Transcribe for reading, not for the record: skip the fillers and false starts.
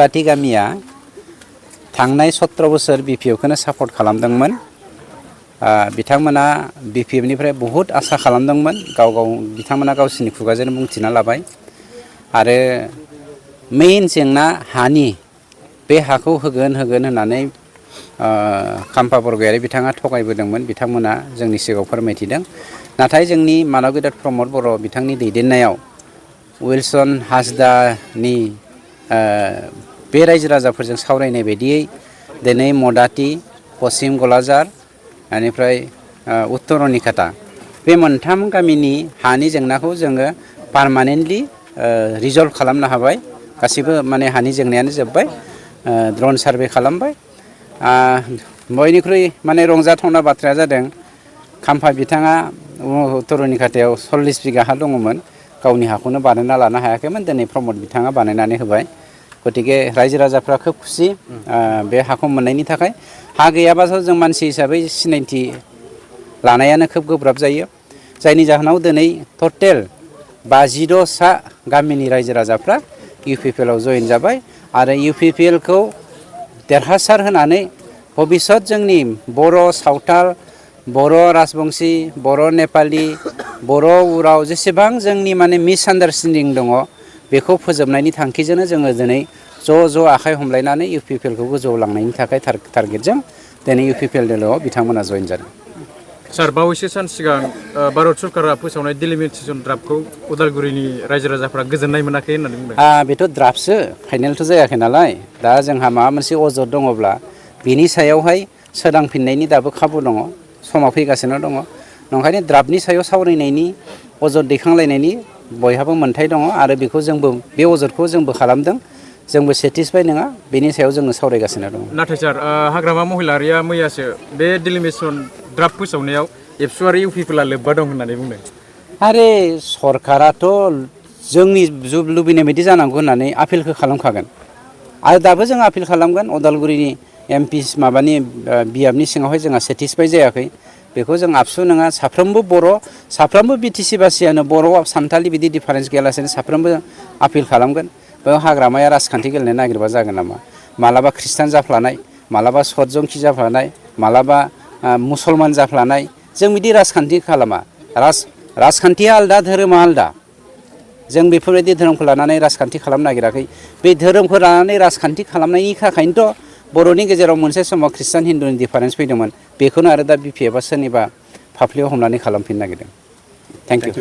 मदाति गामिया थांनाय 17 बोसोर BPFखौनो सापर्ट खालामदोंमोन। बिथांमोना BPFनिफ्राय बहुत आसा खालामदोंमोन, बिथांमोना गावसिनि खुगाजों बुंथिना लाबाय। आरो मेइन जेंना हानि, बे हाखौ होगोन होननानै खाम्फा बरगयारि बिथाङा थगायबोदोंमोन, बिथांमोना जोंनि सिगाङाव फोरमायथिदों। नाथाय जोंनि मानव गेदेर प्रमद बर' बिथांनि दैदेननायाव उइलसन हासदानि बे रायजो राजाफोरजों सावरायनाय बायदियै दिनै मदाति, पश्चिम गलाजार, बेनिफ्राय उत्तर रनिखाता बे मोनथाम गामिनि हानि जेंनाखौ जोङो पारमानेन्टलि रिजल्भ खालामनो हाबाय। गासिबो माने हानि जेंनायानो जोब्बाय। ड्रन सार्भे खालामबाय। बयनिख्रुइ माने रंजाथावना बाथ्राया जादों खाम्फा बिथाङा उत्तर रनिखातायाव 40 बिगा हा दङमोन, गावनि हाखौनो बानायना लानो हायाखैमोन, दिनै प्रमद बिथाङा बानायनानै होबाय। गतिके रायजो राजाफ्रा खोब खुसि बे हाखौ मोननायनि थाखाय। हा गैयाबाथ' जों मानसि हिसाबै सिनायथि लानायानो खोब गोब्राब जायो, जायनि जाहोनाव दिनै टटेल 52 गामिनि रायजो राजाफ्रा UPPLआव जयेन जाबाय। आरो UPPLखौ देरहासार होनानै भबिष्यत जोंनि बर' सावथाल, बर' राजबंशी, बर' नेपाली, बर' उराव जेसेबां जोंनि माने मिसआन्डारस्टेन्डिं दङ बेखौ फोजोबनायनि थांखिजोंनो जोङो दिनै ज' आखाइ हमलायनानै UPPLखौ गोजौआव लांनायनि थाखाय टारगेटजों दिनै UPPL दोलोआव बिथांमोना जयेन जादों। सार, बावैसो सान सिगां भारत सरकारा फोसावनाय डिलिमिटेसन ड्राफ्टखौ उदालगुरिनि रायजो राजाफ्रा गोजोननाय मोनाखै होननानै बुंदों। बेथ' ड्राफ्टसो, फाइनेलथ' जायाखै नालाय। दा जोंहा माबा मोनसे अजद दङब्ला बिनि सायावहाय सोदांफिननायनि दाबो खाबु दङ, समा फैगासिनो दङ। नंखायनो ड्राफ्टनि सायाव सावरायनायनि, अजद दैखांलायनायनि बयहाबो मोन्थाय दङ। आरो बेखौ जोंबो, बे अजदखौ जोंबो खालामदों, जोंबो सेटिसफाइ नङा, बेनि सायाव जोङो सावरायगासिनो दङ। नाथाय सार, हाग्रामा महिलारिया मैयासो बे डिलिमिटेसन ड्राफ्ट फोसावनायाव एबसु आरो UPPLआ लोब्बा दं होननानै बुंदों। आरे सरकाराथ' जोंनि लुबैनाय बायदि जानांगौ होननानै आपिलखौ खालामखागोन। आरो दाबो जों आपिल खालामगोन। उदालगुरिनि MP माबानि बियाबनि सिङावहाय जोंहा सेटिसफाइ जायाखै, बेखौ जों आबसु नङा। साफ्रोमबो बर', साफ्रोमबो BTC बासियानो बर' सानथालि बिदि डिफारेन्स गैयालासेनो साफ्रोमबो आपिल खालामगोन। बेयाव हाग्रामाया राजखान्थि गेलेनो नागिरबा जागोन नामा? मालाबा ख्रिस्टान जाफ्लानाय, मालाबा सतजंखि जाफ्लानाय, मालाबा मुसलमान जाफ्लानाय, जों बिदि राजखान्थि खालामा। राजखान्थिया आलदा, धोरोमा आलदा। जों बेफोरबायदि धोरोमखौ लानानै राजखान्थि खालामनो नागिराखै। बे धोरोमखौ लानानै राजखान्थि खालामनायनि थाखायनोथ' बर'नि गेजेराव मोनसे समाव ख्रिस्टान हिन्दुनि डिफारेन्स फैदोंमोन। बेखौनो आरो दा BPFआ सोरनिबा फाफ्लियाव हमनानै खालामफिननो नागिरदों। Thank you.